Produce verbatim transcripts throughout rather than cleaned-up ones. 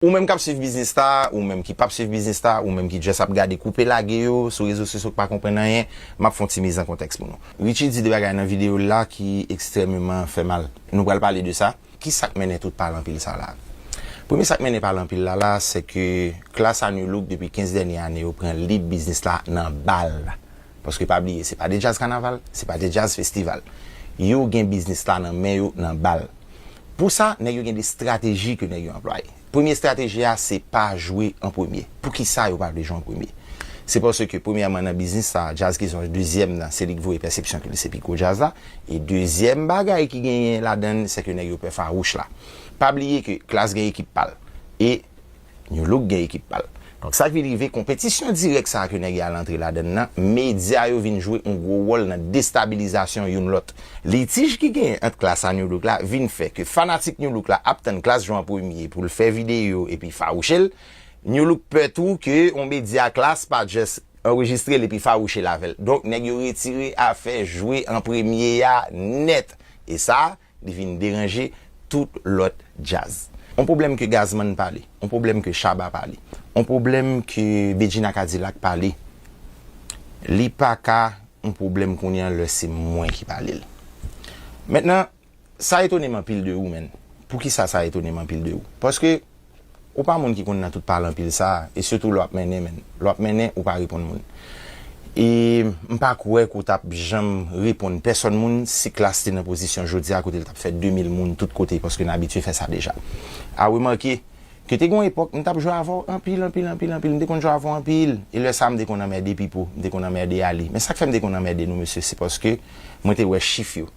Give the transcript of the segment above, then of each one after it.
Ou menm k ap swiv biznis la, ou menm ki p ap swiv biznis la, ou menm ki just ap gade koupe lage yo sou rezo sosyo k pa konprann anyen, m ap fè yon ti miz an kontèks pou nou. Richie di de bagay nan videyo l la ki ekstrèmeman fè mal. Nou pral pale de sa. Ki sa k mennen tout pale anpil sa la? Premye sa k mennen pale anpil la la, se ke klas a Nu Look depi kenz dènye ane yo pran lead biznis la nan bal. Paske pa bliye, se pa de djaz kanaval, se pa de djaz festival. Yo gen biznis la nan men yo nan bal. Pou sa, nèg yo gen de estrateji ke nèg yo anplwaye. Premye estrateji a, se pa jwe an premye. Poukisa yo pa vle jwe an premye? Se paske, premyèman, nan biznis sa, djaz ki se dezyèm nan, se li k voye pèsepsyon ke li se pi gwo djaz la. E dezyèm bagay ki genyen ladan l, se ke nèg yo pè fawouch la. Pa bliye ke Klass gen ekip pa l. E Nu Look gen ekip pa l. Donk, sa k vin rive, konpetisyon dirèk sa a ke nèg y al antre ladan l nan, medya yo vin jwe yon gwo wòl nan destabilizasyon youn lòt. Litij ki genyen ant Klass a Nu Look la vin fè ke fanatik Nu Look la ap tann Klass jwe an premye pou l fè videyo epi fawouche l. Nu Look pè tou ke yon medya Klass pa just anrejistre l epi fawouche l avè l. Donk, nèg yo retire afè jwe an premye a nèt. E sa, li vin deranje tout lòt djaz. On pwoblèm ke Gazman pale, on pwoblèm ke Shabba pale, on pwoblèm ke Bedjine Cadillac pale, li pa ka on pwoblèm kounye a lè se mwen ki pale l. Mentnan, sa etone m anpil de ou, menn. Poukisa sa etone m anpil de ou? Paske ou pa moun ki konn nan tout pale anpil sa, e sitou lè w ap mennen, menn. Lè w ap mennen, ou pa reponn moun. E m pa kwè ke w t ap janm reponn pèsonn moun si Klass te nan pozisyon jodi a kote l t ap fè de mil moun tout kote, paske n abitye fè sa deja. A remake ke te gen yon epòk, m t ap jwe avè w anpil, anpil, anpil, anpil. M te konn jwe avè w anpil. E lè sa a, m te konn anmède Pipo, m te konn anmède Ali. Men sa k fè m te konn anmède nou, mesye, se paske mwen te wè chif yo.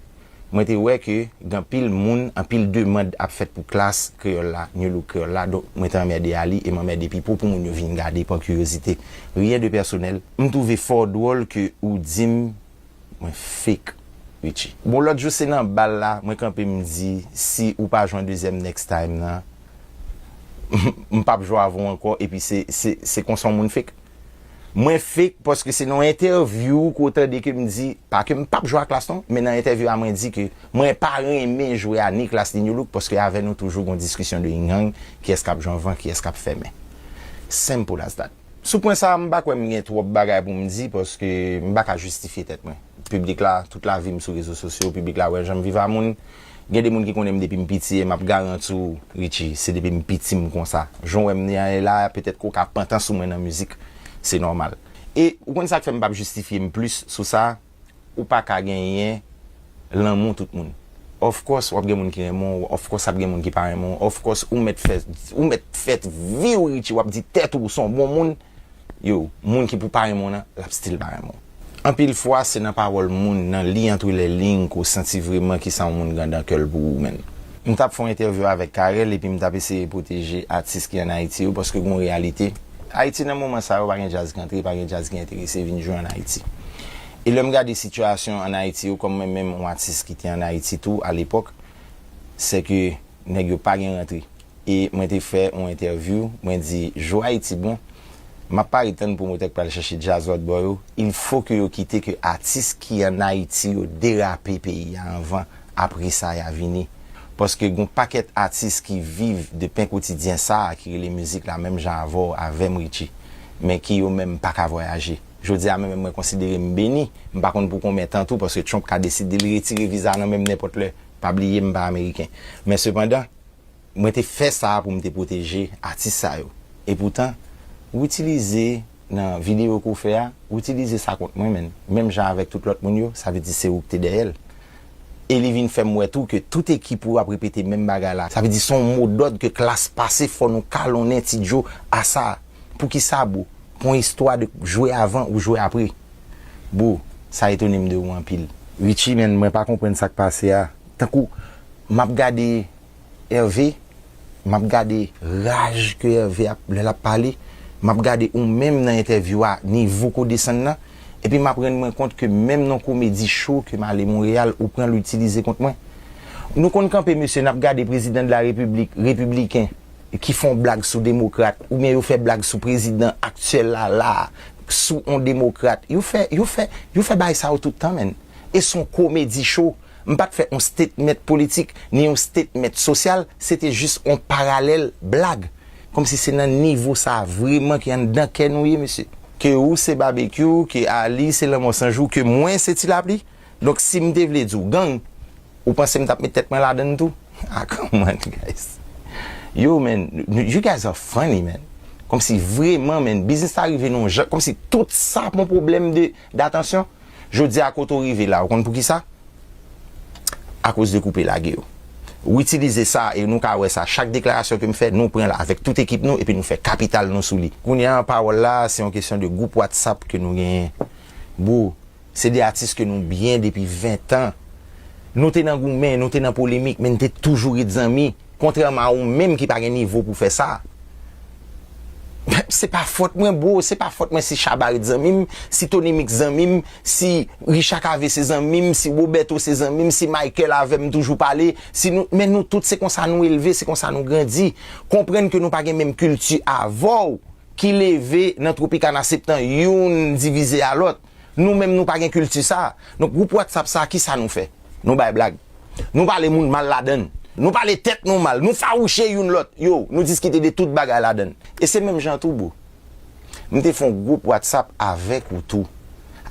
Mwen te wè ke gen anpil moun, anpil demann ap fèt pou Klass kreyòl la, Nu Look kreyòl la, donk mwen te anmède Ali e m anmède Pipo pou moun yo vin gade pa kiryozite. Rien de pèsonèl. M twouve fò dwòl ke ou di m mwen fake, Richie. Bon, lòt jou se nan bal la, mwen kanpe m di, si ou pa jwe an dezyèm next time nan, m p ap jwe avè w ankò, epi se, se, se konsa yon moun fake. Mwen fake paske se nan entèvyou ke w tande ke m di, pa ke m p ap jwe a Klass non, men nan entèvyou a mwen di ke mwen pa renmen jwe a ni Klass ni Nu Look paske avè nou toujou gon diskisyon de yin yang, kiyès k ap jwe anvan, kiyès k ap fèmen. Simple as that. Sou pwen sa a, m pa kwè m gen twòp bagay pou m di paske m pa ka jistifye tèt mwen. Piblik la, tout lavi m sou rezo sosyo, piblik la wè jan m viv a moun. Gen de moun ki konnen m depi m piti e m ap garanti w, Richie, se depi m piti m konsa. Jan w wè m ye la, petèt ke w ka pantan sou mwen nan mizik, se nòmal. E ou konn sa k fè m p ap jistifye m plis sou sa, ou pa ka genyen lanmou tout moun. Of course, w ap gen moun ki renmen w, of course, ap gen moun ki pa renmen w, of course, ou mèt fè, ou mèt fè vi w, Richie, w ap di tèt ou, w se yon bon moun, yo, moun ki pou pa renmen w nan, l ap still pa renmen w. Anpil fwa, se nan pawòl moun, nan li entre les lignes, ke w santi vreman kisa yon moun gen nan kè l pou ou menm. M t ap fè yon entèvyou avèk Carel, epi m t ap eseye pwoteje atis ki ann Ayiti yo, paske gen yon reyalite. Ayiti, nan moman sa yo, pa gen djaz ki antre, pa gen djaz ki enterese vin jwe ann Ayiti. E lè m gade sitiyasyon ann Ayiti yo, kòm mwen menm, yon atis ki te ann Ayiti tou, alepòk, se ke nèg yo pa gen rantre. E mwen te fè yon entèvyou, mwen di, jou Ayiti bon, m ap pare tann pwomotè k pral chèche djaz lòt bò yo, il faut que yo kite ke atis ki ann Ayiti yo derape peyi a anvan, apre sa y a vini. Paske gon pakèt atis ki viv de pen kotidyen sa a ki rele mizik la menm jan avè w, avè m, Richie, men ki yo menm pa ka vwayaje. Jodi a menm mwen konsidere m beni, m pa konn pou konbyen tan tou, paske Trump ka deside l retire viza nan men m nenpòt lè. Pa bliye m pa ameriken. Men sepandan, mwen te fè sa a pou m te pwoteje atis sa yo. Epoutan, w itilize nan videyo ke w fè a, w itilize sa kont mwen, menn. Menm jan avèk tout lòt moun yo, sa vle di se ou ki te dèyè l. E li vin fè m wè tou ke tout ekip ou ap repete menm bagay la. Sa vle di se yon modòd ke Klass pase, fò nou kalonnen Ti Djo a sa. Poukisa, bro? Pou yon istwa de jwe avan ou jwe apre. Bro, sa etone m de ou anpil. Richie, menn, mwen pa konprann sa k pase a. Tankou, m ap gade Hervé, m ap gade raj ke Hervé ap, lè l ap pale, m ap gade ou menm nan entèvyou a, nivo ke w desann nan, epi m ap rann mwen kont ke menm nan komedi cho ke m ale Monreyal, ou pran l, ou itilize kont mwen. Nou konn kanpe, mesye, n ap gade prezidan de la repiblik, repibliken, ki fè yon blag sou demokrat, oubyen yo fè blag sou prezidan aktyèl la, la, sou yon demokrat. Yo fè, yo fè, yo fè bagay sa yo tout tan, menn. E se yon komedi cho. M pa t fè yon statement politik, ni yon statement sosyal, se te jis yon paralèl blag. Kòmsi se nan nivo sa a vreman ki anndan kè nou ye, mesye. Ke ou se Babekyou, ke Ali se Lanmò San Jou, ke mwen se Ti Lapli. Donk, si m te vle di w gang, ou panse m t ap met tèt mwen ladan l tou? Ah, come on, guys. Yo, man, you guys are funny, man. Kòmsi vreman, man, biznis la rive nan yon jan, kòmsi tout sa pran pwoblèm de, datansyon. Jodi a, kote w rive la, ou konn poukisa? Akoz de koupe lage yo. Ou itilize sa, e nou ka wè sa, chak deklarasyon ke m fè, nou pran l avèk tout ekip nou, epi nou fè kapital nou sou li. Kounye a, pawòl la, se yon kesyon de gwoup WhatsApp ke nou genyen. Bro, se de atis ke nou byen depi ven tan. Nou te nan goumen, nou te nan polemik, men n te toujou ret zanmi. Kontrèman a ou menm ki pa gen nivo pou fè sa. Se pa fòt mwen, bro, se pa fòt mwen si Shabba ret zanmi m, si Tony Mix zanmi m, si Richard Cavé se zanmi m, si Roberto se zanmi m, si Michael avè m toujou pale, si nou, men nou tout se konsa nou elve, se konsa nou grandi. Konprann ke nou pa gen menm kilti avè w ki leve nan Tropicana Septan, youn divize a lòt. Nou menm nou pa gen kilti sa. Donk, gwoup WhatsApp sa, kisa nou fè? Nou bay blag. Nou pale moun mal ladan l. Nou pale tèt nou mal. Nou fawouche youn lòt. Yo, nou diskite de tout bagay ladan l. E se menm jan tou, bro. M te fè yon gwoup WhatsApp avèk ou tou.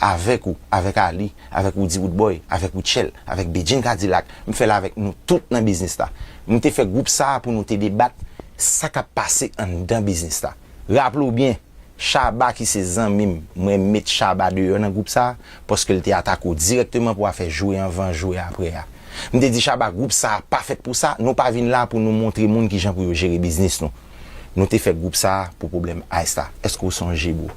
Avèk ou, avèk Ali, avèk Woody Woodboy, avèk Rutshelle, avèk Bedjine Cadillac. M fè l avèk nou tout nan biznis la. M te fè gwoup sa a pou nou te debat sa k ap pase anndan biznis la. Raple w byen, Shabba ki se zanmi m, mwen met Shabba deyò nan gwoup sa a, paske l te atake w dirèkteman pou afè jwe anvan, jwe aprè a. M te di Shabba, gwoup sa a pa fèt pou sa, nou pa vin la pou nou montre moun kijan pou yo jere biznis nou. Nou te fè gwoup sa a pou pwoblèm Ice la. Èske w sonje, bro?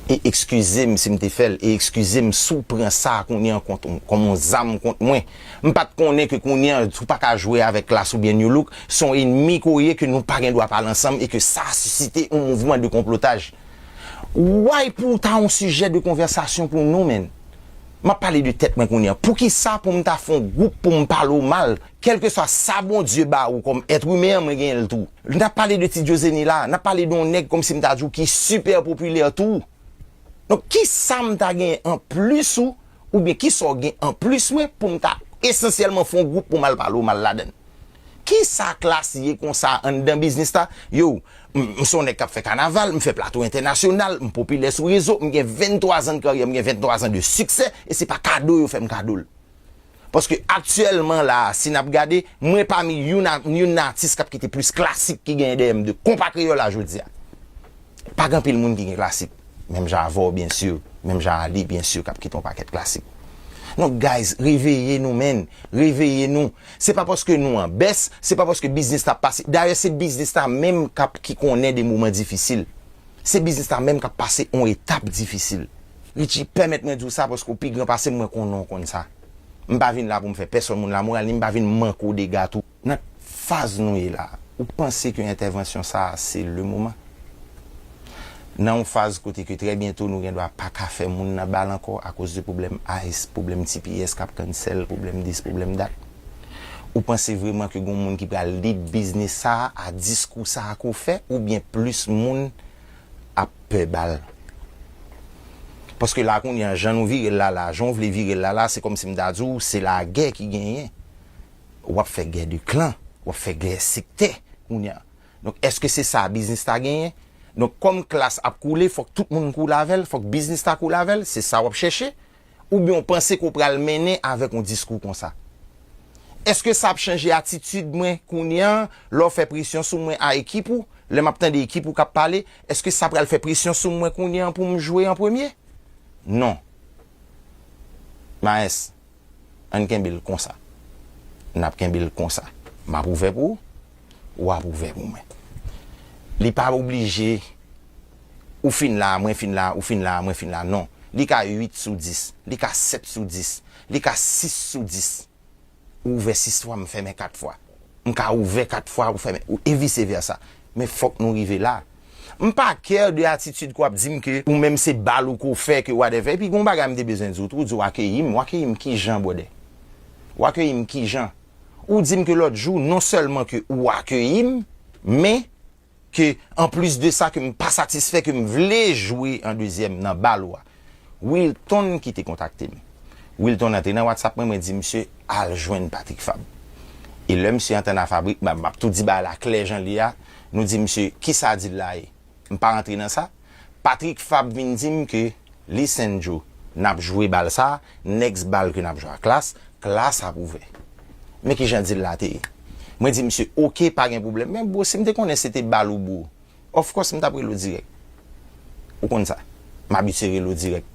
E ekskize m si m te fè l, e ekskize m si w pran sa a kounye a kont, kòm yon zam kont mwen. M pa t konnen ke kounye a, ou pa ka jwe avèk Klass oubyen Nu Look, se yon enmi ke w ye ke nou pa gen dwa pale ansanm e ke sa sisite yon mouvman de konplotaj. Why pou w ta yon sijè de konvèsasyon pou nou, menn? M ap pale de tèt mwen kounye a. Poukisa pou m ta fè yon gwoup pou m pale w mal? Kèlkeswa sa Bondye ba ou kòm èt imen an, mwen genyen l tou. N ap pale de Ti Djozeni la, n ap pale de yon nèg kòmsi m ta di w ki sipè popilè tou. Donk, kisa m ta genyen anplis ou, oubyen kisa w gen anplis mwen pou m ta esansyèlman fè yon gwoup pou m al pale w mal ladan l? Kisa Klass ye konsa anndan biznis la? Yo, m, m se yon nèg k ap fè kanaval, m fè plato entènasyonal, m popilè sou rezo, m gen venntwa zan de karyè, m gen venntwa zan de siksè, e se pa kado yo fè m kado l. Paske aktyèlman la a, si n ap gade, mwen pami youn a, youn nan atis k ap kite plis klasik ki genyen dèyè m de konpa kreyòl la jodi a. Pa gen anpil moun ki gen klasik. Menm jan avè w, byen si. Menm jan a li, byen si, k ap kite yon pakèt klasik. Donk, guys, reveye nou, menn. Reveye nou. Se pa paske nou an bès, se pa paske biznis la ap pase. Dayè, se biznis la menm k ap, ki konnen de moman difisil. Se biznis la menm k ap pase yon etap difisil. Richie, pèmèt mwen di w sa paske w pi gran pase m, mwen konnen w konn sa. M pa vin la pou m fè pèsonn moun lamoral, ni m pa vin manke w dega tou. Nan faz nou ye la, ou panse ke entèvansyon sa a se le moman? Nan yon faz kote ke trè byento nou gen dwa pa ka fè moun nan bal ankò akoz de pwoblèm Ice, pwoblèm T P S k ap cancel, pwoblèm dis, pwoblèm dat. Ou panse vrèman ke gen yon moun ki pral lead biznis sa a, a diskou sa a ke w fè, oubyen plis moun ap pè bal? Paske la kounye a, jan nou vire l la la, jan w vle vire l la la, se kòmsi m ta di w, se lagè ki genyen. W ap fè gè de klan, w ap fè gè sektè kounye a. Donk, èske se sa biznis la genyen? Donk, kòm Klass ap koule, fòk tout moun koule avè l, fòk biznis la koule avè l, se sa w ap chèche? Oubyen w panse ke w pral mennen avèk yon diskou konsa? Èske sa ap chanje atitid mwen kounye a, lè w fè presyon sou mwen a ekip ou, lè m ap tande ekip ou k ap pale, èske sa pral fè presyon sou mwen kounye a pou m jwe an premye? Non. Maes, ann kenbe l konsa. N ap kenbe l konsa. M ap ouvè pou ou, ou ap ouvè pou mwen. Li pa oblije, ou fin la, mwen fin la, ou fin la, mwen fin la, non. Li ka uit sou dis, li ka sèt sou dis, li ka sis sou dis. Ou ouvè sis fwa, m fèmen kat fwa. M ka ouvè kat fwa, ou fèmen, ou, e vise vèsa. Men fòk nou rive la. M pa care de atitid ke w ap di m ke ou menm se bal ou ke w fè, ke whatever. Epi gen yon bagay m te bezwen di w tou, w di w akeyi m. W akeyi m kijan, brother? W akeyi m kijan? Ou di m ke lòt jou, non sèlman ke ou akeyi m, men ke, anplis de sa, ke m pa satisfè, ke m vle jwe an dezyèm nan bal ou a. Wilton ki te kontakte m. Wilton antre nan WhatsApp mwen, mwen di misye al jwenn Patrick Fabre. E lè misye antre nan Fabric, m ap, m ap tou di bagay la klè jan l ye a, Nou di misye, kisa deal la ye? M pa rantre nan sa. Patrick Fabre vin di m ke, listen Joe, n ap jwe bal sa, next bal ke n ap jwe a Klass, Klass ap ouvè. Men kijan deal la te ye. Mwen di misye, oke, pa gen pwoblèm. Men bro, si m te konnen se te bal ou bro, of course m t ap rele w dirèk. Ou konn sa. M abitye rele w dirèk.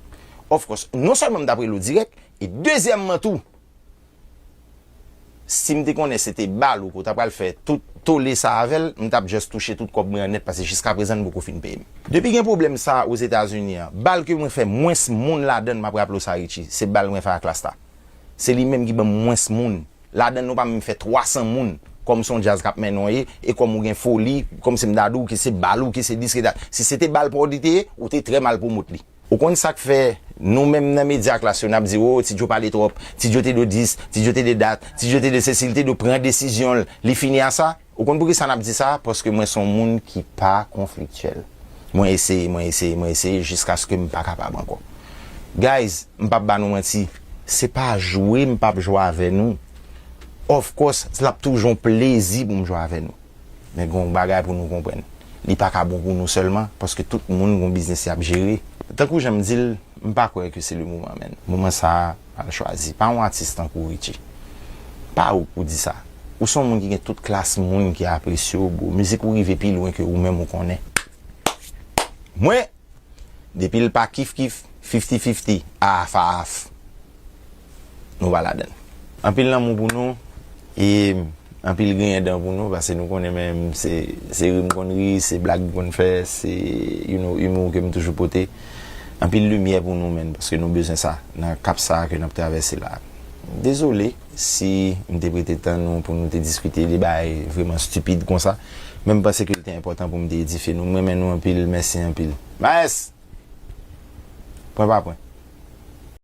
Of course, non sèlman m t ap rele w dirèk, e dezyèmman tou, si m te konnen se te bal ou ke w ta pral fè tout tole sa avè l, m t ap just touche tout kòb mwen an nèt, paske jiskaprezan n poko fin peye m. Depi gen pwoblèm sa Ozetazini an, bal ke mwen fè mwens moun ladan l, m ap raple w sa Richie, se bal mwen fè a Klass la. Se li menm ki ban m mwens moun. Ladan l nou pa menm fè twa san moun. Kòm se yon djaz k ap mennen w ye, e kòm ou gen foli, kòm se m ta di w ke se bal ou, ke se dis, ke dat. Si se te bal pa w li te ye, ou te trè mal pwomot li. Ou konn sa k fè nou menm nan medya Klass yo n ap di, o, Ti Joe pale twòp, Ti Joe te dwe dis, Ti Joe te dwe dat, Ti Joe te dwe sesi, li te dwe pran desizyon l, li fini a sa? Ou konn poukisa n ap di sa? Paske mwen se yon moun ki pa konfliktyèl. Mwen eseye, mwen eseye, mwen eseye jiskaske m pa kapab ankò. Guys, m p ap ba nou manti, se pa jwe m p ap jwe avè nou. Of course, l ap toujou yon plezi pou m jwe avè nou. Men gen yon bagay pou nou konprann. Li pa ka bon pou nou sèlman, paske tout moun gen yon biznis y ap jere. Tankou jan m di l, m pa kwè ke se le moman, menn. Moman sa a, al chwazi. Pa yon atis tankou Richie. Pa ou k pou di sa. Ou se yon moun ki gen tout klas moun ki apresye w, bro. Mizik ou rive pi lwen ke ou menm ou konnen. Mwen, depi l pa kif kif, fifty fifty, half half, nou pa ladan l. Anpil lanmou pou nou, e anpil griyen dan pou nou, paske nou konnen menm se, se ri m konn ri, se blag m konn fè, se, you know, humour ke m toujou pote. Anpil limyè pou nou, menn, paske nou bezwen sa nan kap sa ke n ap travèse la. Dezole si m te prete tan nou pou nou te diskite de bagay vreman stipid konsa, men m panse ke l te enpòtan pou m te edifye nou. M renmen nou anpil, mèsi anpil. Maes! Pwen pa pwen.